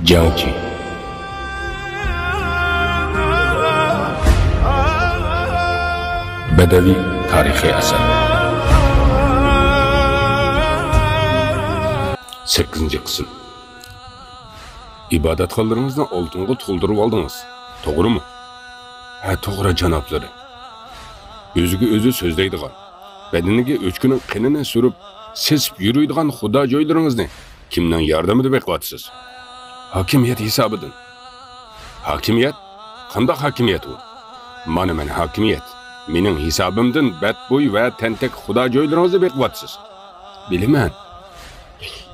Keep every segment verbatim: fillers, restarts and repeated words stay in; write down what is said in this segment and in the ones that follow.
جياڭجى. بەدەۋىي تارىخىي ئەسەر. سەككىزىنچى قىسىم. ئىبادەتخانىلىرىڭىزنى ئالتۇنغا تولدۇرۇۋالدىڭىز، توغرىمۇ؟ ھە، توغرا، جانابلىرى. ئۆزىگە ئۆزى سۆزلەيدىغان، بەدىنىگە ئۆچكىنىڭ قېنىنى سۈرۈپ، سېسىپ يۈرىدىغان خۇدا جويلىرىڭىزنى كىمنىڭ ياردىمىدە بېقىۋاتىسىز؟ ھاكىمىيەت ھېسابىدىن. ھاكىمىيەت؟ قانداق ھاكىمىيەت ئۇ؟ مانا مەن ھاكىمىيەت. مېنىڭ ھېسابىمدىن بەتبۇي ۋە تەنتەك خۇدا جويلىرىڭىزنى بېقىۋاتىسىز. بىلىمەن.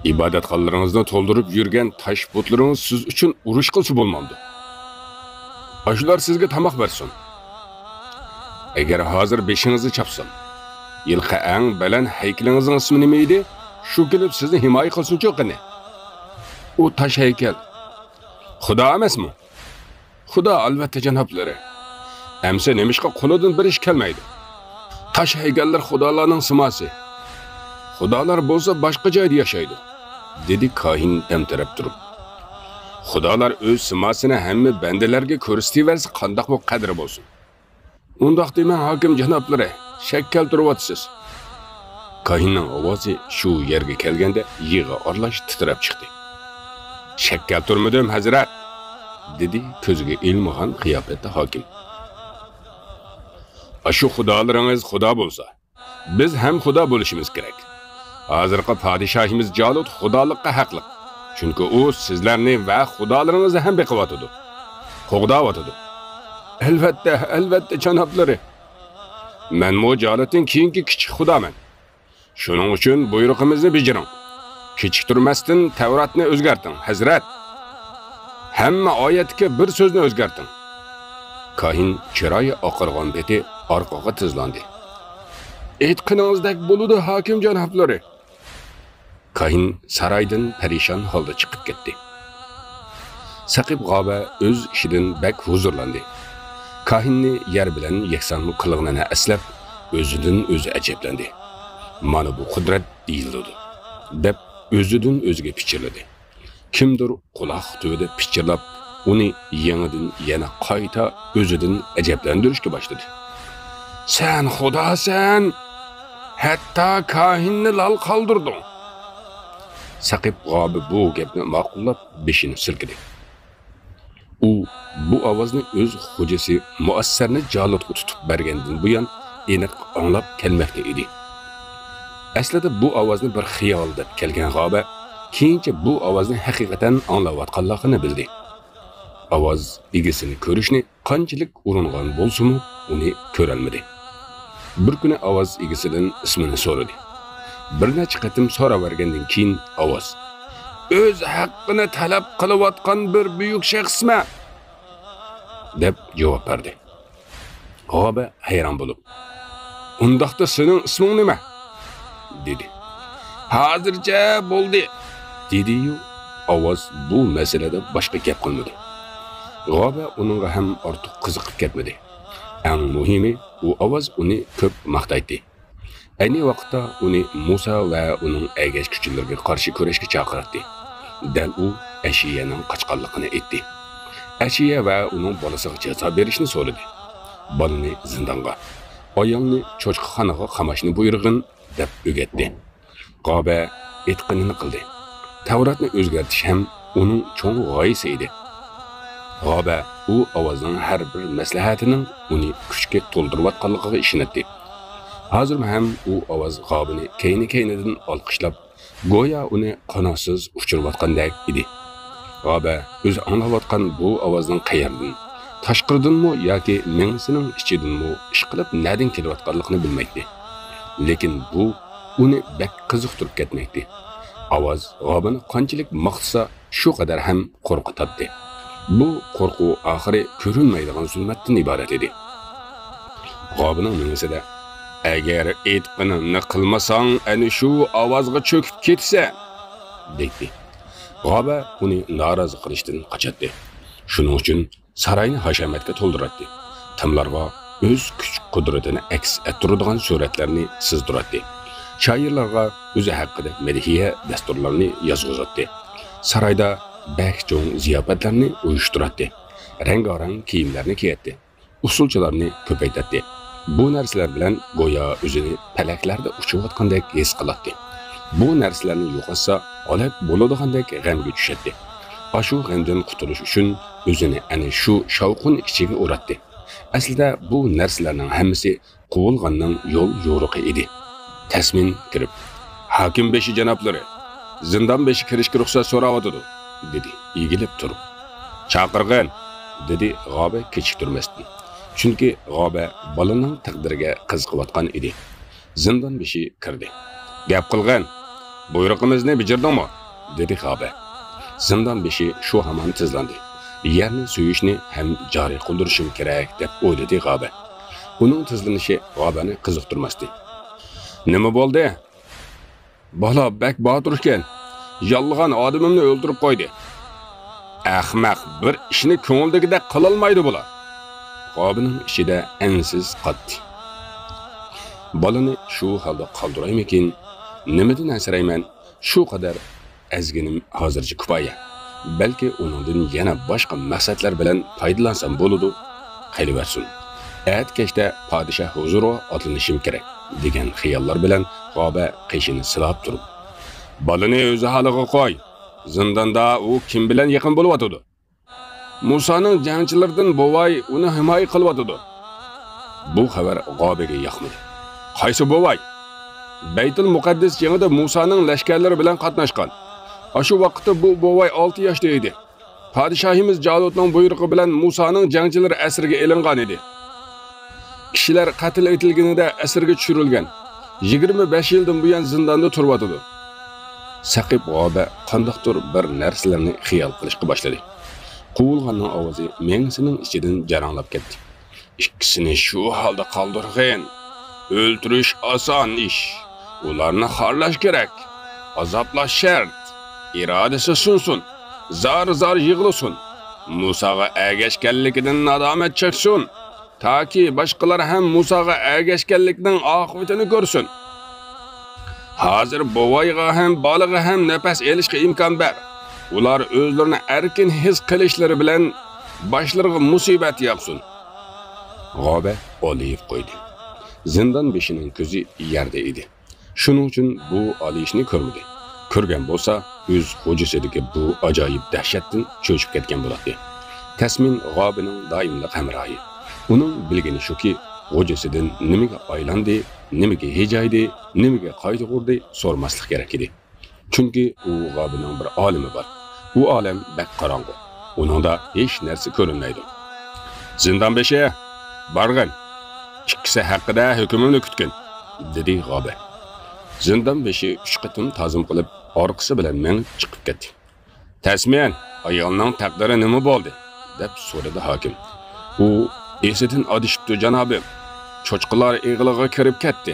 ئىبادەتخانىلىرىڭىزنى تولدۇرۇپ يۈرگەن تاش بۇتلىرىڭىز سىز ئۈچۈن ئۇرۇش قىلسا بولمامدۇ؟ ئاشۇلار سىزگە تاماق بەرسۇن. ئەگەر ھازىر بېشىڭىزنى چاپسام، ھېلىقى ئەڭ بەلەن ھەيكىلىڭىزنىڭ ئىسمى نېمە ئىدى؟ شۇ كېلىپ سىزنى ھىمايە قىلسۇنچۇ قېنى. ئۇ تاش ھەيكەل خۇدا ئەمەسمۇ؟ خۇدا، ئەلۋەتتە، جانابلىرى. ئەمسە نېمىشقا قولىدىن بىر ئىش كەلمەيدۇ؟ تاش ھەيكەللەر خۇدالارنىڭ سىماسى. خۇدالار بولسا باشقا جايدا ياشايدۇ، دېدى كاھىن تەمتىرەپ تۇرۇپ. خۇدالار ئۆز سىماسىنى ھەممە بەندىلەرگە كۆرسىتىۋەرسە قانداقمۇ قەدرى بولسۇن؟ ئۇنداق دېمەڭ، ھاكىم جانابلىرى، شەك كەلتۈرۈۋاتىسىز. كاھىننىڭ ئاۋازى شۇ يەرگە كەلگەندە يىغا ئارىلاش تىترەپ چىقتى. شەك كەلتۈرمىدىم، ھەزرەت، دېدى كۆزىگە ئىلمىغان قىياپەتتە ھاكىم. ئاشۇ خۇدالىرىڭىز خۇدا بولسا، بىز ھەم خۇدا بولۇشىمىز كېرەك. ھازىرقى پادىشاھىمىز جالۇت خۇدالىققا ھەقلىق. چۈنكى ئۇ سىزلەرنى ۋە خۇدالىرىڭىزنى ھەم بېقىۋاتىدۇ، قوغداۋاتىدۇ. ئەلۋەتتە، ئەلۋەتتە، جانابلىرى. مەنمۇ جالۇتتىن كېيىنكى كىچىك خۇدامەن. شۇنىڭ ئۈچۈن بۇيرۇقىمىزنى بېجىرىڭ. كېچىكتۈرمەستىن تەۋراتنى ئۆزگەرتىڭ، ھەزرەت. ھەممە ئايەتتىكى بىر سۆزنى ئۆزگەرتىڭ. كاھىن چىرايى ئاقارغان پېتى ئارقىغا تىزلاندى. ئېيتقىنىڭىزدەك بولىدۇ، ھاكىم جانابلىرى. كاھىن سارايدىن پەرىشان ھالدا چىقىپ كەتتى. سەقىپ غابە ئۆز ئىشىدىن بەك ھۇزۇرلاندى. كاھىننى يەر بىلەن يەكسان قىلغىنىنى ئەسلەپ، ئۆزىدىن ئۆزى ئەجەبلەندى. مانا بۇ قۇدرەت دېيىلىدۇ، دەپ ئۆزىدىن ئۆزىگە پىچىرلىدى. كىمدۇر قۇلاق تۈۋىدە پىچىرلاپ، ئۇنى يېڭىدىن يەنە قايتا ئۆزىدىن ئەجەبلەندۈرۈشكە باشلىدى. سەن خۇداسەن! ھەتتا كاھىننى لال قالدۇردۇڭ! سەقىپ غابى بۇ گەپنى ماقۇللاپ، بېشىنى سىلكىدى. ئۇ بۇ ئاۋازنى ئۆز خوجىسى مۇئەسسەرنى جالۇتقا تۇتۇپ بەرگەندىن بۇيان ئېنىق ئاڭلاپ كەلمەكتە ئىدى. ئەسلىدە بۇ ئاۋازنى بىر خىيال دەپ كەلگەن غابە كېيىنچە بۇ ئاۋازنى ھەقىقەتەن ئاڭلاۋاتقانلىقىنى بىلدى. ئاۋاز ئىگىسىنى كۆرۈشنى قانچىلىك ئۇرۇنغان بولسىمۇ، ئۇنى كۆرەلمىدى. بىر كۈنى ئاۋاز ئىگىسىدىن ئىسمىنى سورىدى. بىر نەچچە قېتىم سوراۋەرگەندىن كېيىن ئاۋاز، ئۆز ھەققىنى تەلەپ قىلىۋاتقان بىر بۈيۈك شەخسمەن، دەپ جاۋاب بەردى. غابە ھەيران بولۇپ، ئۇنداقتا سېنىڭ ئىسمىڭ نېمە؟ دېدى. ھازىرچە بولدى، دېدىيۇ، ئاۋاز بۇ مەسىلىدە باشقا گەپ قىلمىدى. غابە ئۇنىڭغا ھەم ئارتۇق قىزىقىپ كەتمىدى. ئەڭ مۇھىمى، ئۇ ئاۋاز ئۇنى كۆپ ماختايتتى. ئەينى ۋاقىتتا ئۇنى مۇسا ۋە ئۇنىڭ ئەگەشكۈچىلىرىگە قارشى كۈرەشكە چاقىراتتى. دەل ئۇ ئەشىيەنىڭ قاچقانلىقىنى ئېيتتى. ئەشىيە ۋە ئۇنىڭ بالىسىغا جازا بېرىشنى سورىدى. بالىنى زىندانغا، ئايالنى چوشقىخانىغا قاماشنى بۇيرۇغىن، دەپ ئۆگەتتى. غابە ئېيتقىنىنى قىلدى. تەۋراتنى ئۆزگەرتىش ھەم ئۇنىڭ چوڭ غايىسى ئىدى. غابە ئۇ ئاۋازنىڭ ھەر بىر مەسلىھەتىنىڭ ئۇنى كۈچكە تولدۇرۇۋاتقانلىقىغا ئىشىنەتتى. ھازىرمۇ ھەم ئۇ ئاۋاز غابىنى كەينى-كەينىدىن ئالقىشلاپ، گويا ئۇنى قاناتسىز ئۇچۇرۇۋاتقاندەك ئىدى. غابە ئۆزى ئاڭلاۋاتقان بۇ ئاۋازنىڭ قەيەردىن، تاشقىرىدىنمۇ ياكى مېڭىسىنىڭ ئىچىدىنمۇ ئىشقىلىپ نەدىن كېلىۋاتقانلىقىنى بىلمەيتتى. لېكىن بۇ ئۇنى بەك قىزىقتۇرۇپ كەتمەيتتى. ئاۋاز غابىنى قانچىلىك ماختىسا، شۇ قەدەر ھەم قورقۇتاتتى. بۇ قورقۇ ئاخىرى كۆرۈنمەيدىغان زۇلمەتتىن ئىبارەت ئىدى. غابىنىڭ مېڭىسىدە، ئەگەر ئېيتقىنىمنى قىلمىساڭ، ئەنە شۇ ئاۋازغا چۆكۈپ كېتىسەن، دەيتتى. غابە ئۇنى نارازى قىلىشتىن قاچاتتى. شۇنىڭ ئۈچۈن ساراينى ھەشەمەتكە تولدۇراتتى. تاملارغا ئۆز كۈچ-قۇدرىتىنى ئەكس ئەتتۈرىدىغان سۈرەتلەرنى سىزدۇراتتى. شائىرلارغا ئۆزى ھەققىدە مەدھىيە دەستۇرلىرىنى يازغۇزاتتى. سارايدا بەك چوڭ زىياپەتلەرنى ئۇيۇشتۇراتتى. رەڭگارەڭ كىيىملەرنى كىيەتتى. ئۇسسۇلچىلارنى كۆپەيتەتتى. بۇ نەرسىلەر بىلەن گويا ئۆزىنى پەلەكلەردە ئۇچۇۋاتقاندەك ھېس قىلاتتى. بۇ نەرسىلەرنى يوقاتسا، ھالاك بولىدىغاندەك غەمگە چۈشەتتى. ئاشۇ غەمدىن قۇتۇلۇش ئۈچۈن ئۆزىنى ئەنە شۇ شاۋقۇن ئىچىگە ئۇراتتى. ئەسلىدە بۇ نەرسىلەرنىڭ ھەممىسى قۇۋۇلغاننىڭ يول يورۇقى ئىدى. تەسمىن كىرىپ، «ھاكىم بېشى جانابلىرى، زىندان بېشى كىرىشكە رۇخسەت سوراۋاتىدۇ» دېدى ئېگىلىپ تۇرۇپ. «چاقىرغىن!» دېدى غابە كېچىكتۈرمەستىن. چۈنكى غابە بالىنىڭ تەقدىرىگە قىزىقىۋاتقان ئىدى. زىندان بېشى كىردى. «گەپ قىلغىن! بۇيرۇقىمىزنى بېجىردىڭمۇ؟» دېدى غابە. زىندان بېشى شۇ ھامان تىزلاندى. «يەرنى سۆيۈشنى ھەم جارى قىلدۇرۇشۇم كېرەك» دەپ ئويلىدى غابە. ئۇنىڭ تىزلىنىشى غابەنى قىزىقتۇرماستى. «نېمە بولدى؟» «بالا بەك باتۇر ئىكەن. ياللىغان ئادىمىمنى ئۆلتۈرۈپ قويدى.» «ئەخمەق، بىر ئىشنى كۆڭۈلدىكىدەك قىلالمايدۇ بۇلار.» غابىنىڭ ئىچىدە ئەنسىز قاتتى. «بالىنى شۇ ھالدا قالدۇرايمىكىن؟ نېمىدىن ئەنسىرەيمەن؟ شۇ قەدەر ئەزگىنىم ھازىرچە كۇپايە. بەلكى ئۇنىڭدىن يەنە باشقا مەقسەتلەر بىلەن پايدىلانسام بولىدۇ. قېلىۋەرسۇن. ئەتە كەچتە پادىشاھ ھۇزۇرىغا ئاتلىنىشىم كېرەك» دېگەن خىياللار بىلەن غابە قېشىنى سىلاپ تۇرۇپ، «بالىنى ئۆز ھالىغا قوي. زىنداندا ئۇ كىم بىلەن يېقىن بولۇۋاتىدۇ؟ مۇسانىڭ جەڭچىلىرىدىن بوۋاي ئۇنى ھىمايە قىلىۋاتىدۇ.» بۇ خەۋەر غابىگە ياقمىدى. «قايسى بوۋاي؟» «بەيتۇل مۇقەددەس جېڭىدە مۇسانىڭ لەشكەرلىرى بىلەن قاتناشقان. ئاشۇ ۋاقىتتا بۇ بوۋاي ئالتە ياشتا ئىدى. پادىشاھىمىز جالۇتنىڭ بۇيرۇقى بىلەن مۇسانىڭ جەڭچىلىرى ئەسىرگە ئېلىنغان ئىدى. كىشىلەر قەتل ئېتىلگىنىدە ئەسىرگە چۈشۈرۈلگەن. يىگىرمە بەش يىلدىن بۇيان زىنداندا تۇرۇۋاتىدۇ.» سەقىپ غابە قانداقتۇر بىر نەرسىلەرنى خىيال قىلىشقا باشلىدى. قۇۋۇلغاننىڭ ئاۋازى مېڭىسىنىڭ ئىچىدىن جاراڭلاپ كەتتى. «ئىككىسىنى شۇ ھالدا قالدۇرغىن. ئۆلتۈرۈش ئاسان ئىش. ئۇلارنى خارلاش كېرەك. ئازابلاش شەرت. ئىرادىسى سۇنسۇن. زار-زار يىغلىسۇن. مۇساغا ئەگەشكەنلىكىدىن نادامەت چەكسۇن. تاكى باشقىلار ھەم مۇساغا ئەگەشكەنلىكنىڭ ئاقىۋىتىنى كۆرسۇن. ھازىر بوۋايغا ھەم بالىغا ھەم نەپەس ئېلىشقا ئىمكان بەر. ئۇلار ئۆزلىرىنى ئەركىن ھېس قىلىشلىرى بىلەن باشلىرىغا مۇسىبەت ياغسۇن.» غابە ئالىيىپ قويدى. زىندان بېشىنىڭ كۆزى يەردە ئىدى. شۇنىڭ ئۈچۈن بۇ ئالىيىشنى كۆرمىدى. كۆرگەن بولسا، ئۆز غۇجىسىدىكى بۇ ئاجايىپ دەھشەتتىن چۆچۈپ كەتكەن بولاتتى. تەسمىن غابىنىڭ دائىملىق ھەمراھى. ئۇنىڭ بىلگىنى شۇكى، غۇجىسىدىن نېمىگە ئايلاندى، نېمىگە ھىجايدى، نېمىگە قايتۇردى سورىماسلىق كېرەك ئىدى. چۈنكى ئۇ غابىنىڭ بىر ئالىمى بار. ئۇ ئالەم بەك قاراڭغۇ. ئۇنىڭدا ھېچ نەرسە كۆرۈنمەيدۇ. «زىندان بېشى، بارغىن. ئىككىسى ھەققىدە ھۆكۈمۈمنى كۈتكىن» دېدى غابە. زىندان بېشى ئۈچ قېتىم تازىم قىلىپ، ئارقىسى بىلەن مېڭىپ چىقىپ كەتتى. «تەسمىن، ئايالنىڭ تەقدىرى نېمە بولدى؟» دەپ سورىدى ھاكىم. «ئۇ ئېسىدىن ئادىشىپتۇ، جانابىم. چوچقىلار ئېغىلىغا كىرىپ كەتتى.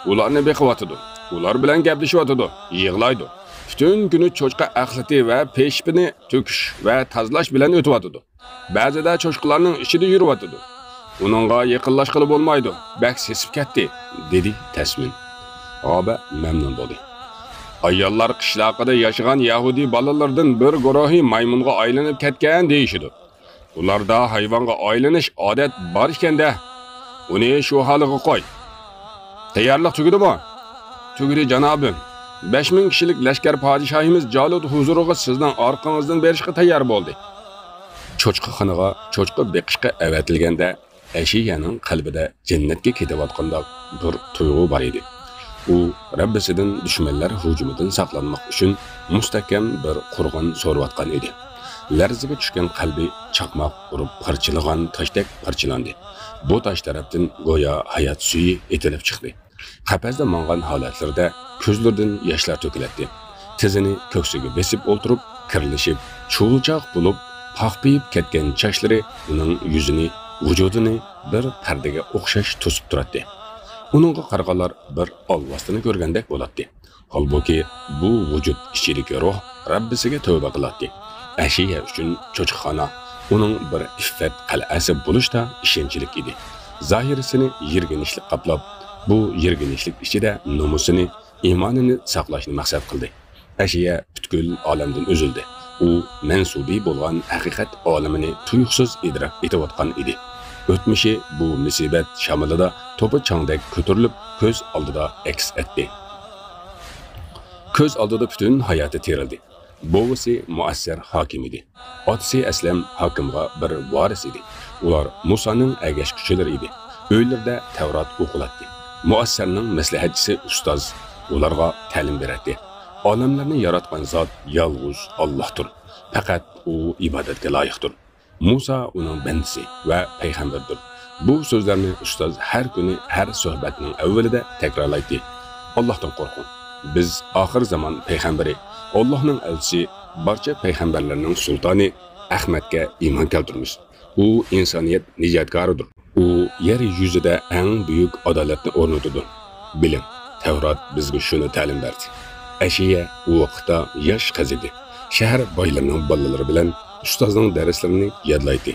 ئۇلارنى بېقىۋاتىدۇ. ئۇلار بىلەن گەپلىشىۋاتىدۇ. يىغلايدۇ. پۈتۈن كۈنى چوچقا ئەخلىتى ۋە پېشىپىنى تۆكۈش ۋە تازىلاش بىلەن ئۆتۈۋاتىدۇ. بەزىدە چوشقىلارنىڭ ئىچىدە يۈرۈۋاتىدۇ. ئۇنىڭغا يېقىنلاشقىلى بولمايدۇ، بەك سېسىپ كەتتى» دېدى تەسمىن. غابە مەمنۇن بولدى. «ئاياللار قىشلاقىدا ياشىغان يەھۇدىي بالىلىرىدىن بىر گۇرۇھى مايمۇنغا ئايلىنىپ كەتكەن دېيىشىدۇ. ئۇلاردا ھايۋانغا ئايلىنىش ئادەت بار ئىكەن-دە. ئۇنى شۇ ھالىغا قوي. تەييارلىق تۈگىدىمۇ؟» «تۈگىدى، جانابىم. بەش مىڭ كىشىلىك لەشكەر پادىشاھىمىز جالۇت ھۇزۇرىغا سىزنىڭ ئارقىڭىزدىن بېرىشقا تەييار بولدى.» چوچقىخانىغا چوچقا بېقىشقا ئەۋەتىلگەندە، ئەشىيەنىڭ قەلبىدە جەننەتكە كېتىۋاتقانداق بىر تۇيغۇ بار ئىدى. ئۇ رەببىسىدىن دۈشمەنلەر ھۇجۇمىدىن ساقلانماق ئۈچۈن مۇستەھكەم بىر قورغان سورىۋاتقان ئىدى. لەرزىگە چۈشكەن قەلبى چاقماق ئۇرۇپ پارچىلىغان تاشتەك پارچىلاندى. بۇ تاش تەرەپتىن گويا ھايات سۈيى ئېتىلىپ چىقتى. قەپەسدە ماڭغان ھالەتلىرىدە كۆزلىرىدىن ياشلار تۆكۈلەتتى. تىزىنى كۆكسىگە بېسىپ ئولتۇرۇپ، كىرلىشىپ، چۇۋۇلچاق بولۇپ، پاخپىيىپ كەتكەن چاچلىرى ئۇنىڭ يۈزىنى، ۋۇجۇدىنى بىر پەردىگە ئوخشاش توسۇپ تۇراتتى. ئۇنىڭغا قارىغانلار بىر ئالۋاستىنى كۆرگەندەك بولاتتى. ھالبۇكى، بۇ ۋۇجۇد ئىچىدىكى روھ رەببىسىگە تەۋبە قىلاتتى. ئەشىيە ئۈچۈن چوچقىخانا ئۇنىڭ بىر ئىففەت قەلئەسى بولۇشتا ئىشەنچلىك ئىدى. زاھىرىسىنى يىرگىنچلىك قاپلاپ، بۇ يىرگىنچلىك ئىچىدە نومۇسىنى، ئىمانىنى ساقلاشنى مەقسەت قىلدى. ئەشىيە پۈتكۈل ئالەمدىن ئۈزۈلدى. ئۇ مەنسۇبى بولغان ھەقىقەت ئالىمىنى تۇيۇقسىز ئىدراك ئېتىۋاتقان ئىدى. ئۆتمۈشى بۇ مۇسىبەت شامىلىدا توپا چاڭدەك كۆتۈرۈلۈپ، كۆز ئالدىدا ئەكس ئەتتى. كۆز ئالدىدا پۈتۈن ھاياتى تېرىلدى. بوۋىسى مۇئەسسەر ھاكىم ئىدى. ئاتىسى ئەسلەم ھاكىمغا بىر ۋارىس ئىدى. ئۇلار مۇسانىڭ ئەگەشكۈچىلىرى ئىدى. ئۆيلىرىدە تەۋرات ئوقۇلاتتى. مۇئەسسەرنىڭ مەسلىھەتچىسى ئۇستاز ئۇلارغا تەلىم بېرەتتى. ئالەملەرنى ياراتقان زات يالغۇز ئاللاھتۇر. پەقەت ئۇ ئىبادەتكە لايىقتۇر. مۇسا ئۇنىڭ بەندىسى ۋە پەيغەمبىرىدۇر. بۇ سۆزلەرنى ئۇستاز ھەر كۈنى ھەر سۆھبەتنىڭ ئەۋۋىلىدە تەكرارلايتتى. ئاللاھتىن قورقۇڭ. بىز ئاخىر زامان پەيغەمبىرى، ئاللاھنىڭ ئەلچىسى، بارچە پەيغەمبەرلەرنىڭ سۇلتانى ئەخمەتكە ئىمان كەلتۈرىمىز. ئۇ ئىنسانىيەت نىجاتكارىدۇر. ئۇ يەر يۈزىدە ئەڭ بۈيۈك ئادالەتنى ئورنىتىدۇ. بىلىڭ، تەۋرات بىزگە شۇنى تەلىم بەردى. ئەشىيە ئۇ ۋاقىتتا ياش قىز ئىدى. شەھەر بايلىرىنىڭ بالىلىرى بىلەن ئۇستازنىڭ دەرسلىرىنى يادلايتتى.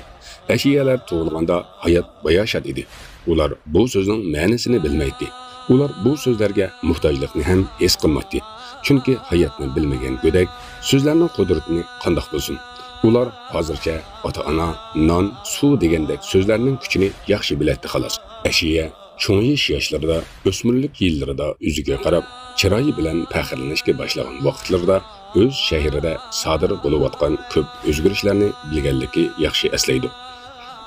ئەشىيەلەر تۇغۇلغاندا ھايات باياشات ئىدى. ئۇلار بۇ سۆزنىڭ مەنىسىنى بىلمەيتتى. ئۇلار بۇ سۆزلەرگە موھتاجلىقنى ھەم ھېس قىلمايتتى. چۈنكى ھاياتنى بىلمىگەن گۆدەك سۆزلەرنىڭ قۇدرىتىنى قانداق بىلسۇن؟ ئۇلار ھازىرچە ئاتا-ئانا، نان، سۇ دېگەندەك سۆزلەرنىڭ كۈچىنى ياخشى بىلەتتى خالاس. ئەشىيە چوڭىيىش ياشلىرىدا، ئۆسمۈرلۈك يىللىرىدا ئۆزىگە قاراپ، چىرايى بىلەن پەخىرلىنىشكە باشلىغان ۋاقىتلىرىدا ئۆز شەھىرىدە سادىر بولۇۋاتقان كۆپ ئۆزگىرىشلەرنى بىلگەنلىكى ياخشى ئەسلەيدۇ.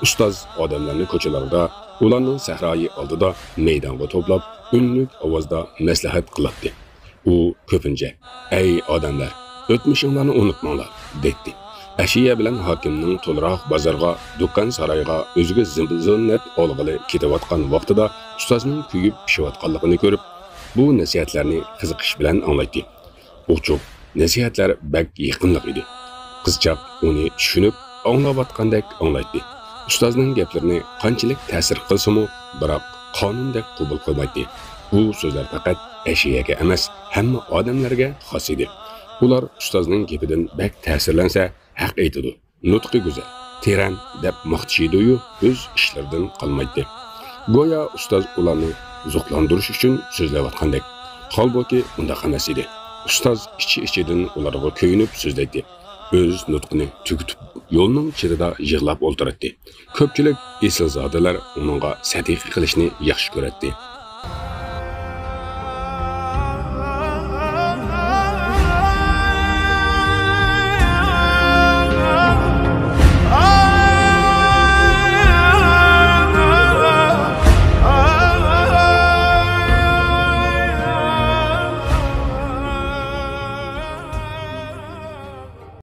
ئۇستاز ئادەملەرنى كوچىلاردا، ئۇلارنىڭ سەھرايى ئالدىدا مەيدانغا توپلاپ، ئۈنلۈك ئاۋازدا مەسلىھەت قىلاتتى. ئۇ كۆپىنچە، «ئەي ئادەملەر، ئۆتمۈشۈڭلارنى ئۇنتۇماڭلار» دەيتتى. ئەشىيە بىلەن ھاكىمنىڭ تولىراق بازارغا، دۇكان سارايغا ئۆزىگە زىبۇ-زىننەت ئالغىلى كېتىۋاتقان ۋاقتىدا ئۇستازنىڭ كۆيۈپ پىشىۋاتقانلىقىنى كۆرۈپ، بۇ نەسىھەتلەرنى قىزىقىش بىلەن ئاڭلايتتى. ئوچۇق، نەسىھەتلەر بەك يېقىملىق ئىدى. قىزچاق ئۇنى چۈشىنىپ، ئاڭلاۋاتقاندەك ئاڭلايتتى. ئۇستازنىڭ گەپلىرىنى قانچىلىك تەسىر قىلسىمۇ، بىراق قانۇندەك قوبۇل قىلمايتتى. بۇ سۆزلەر پەقەت ئەشىيەگە ئەمەس، ھەممە ئادەملەرگە خاس ئىدى. ئۇلار ئۇستازنىڭ گېپىدىن بەك تەسىرلەنسە، ھەق ئېيتىدۇ. نۇتقى گۈزەل، تېرەن دەپ ماختىشىدۇ-يۇ، ئۆز ئىشلىرىدىن قالمايتتى. گويا ئۇستاز ئۇلارنى زوقلاندۇرۇش ئۈچۈن سۆزلەۋاتقاندەك. ھالبۇكى، ئۇنداق ئەمەس ئىدى. ئۇستاز ئىچى-ئىچىدىن ئۇلارغا كۆيۈنۈپ سۆزلەيتتى. ئۆز نۇتقىنى تۈگىتىپ، يولنىڭ چېتىدا يىغلاپ ئولتۇراتتى. كۆپچىلىك ئېسىلزادىلەر ئۇنىڭغا سەدىقە قىلىشنى ياخشى كۆرەتتى.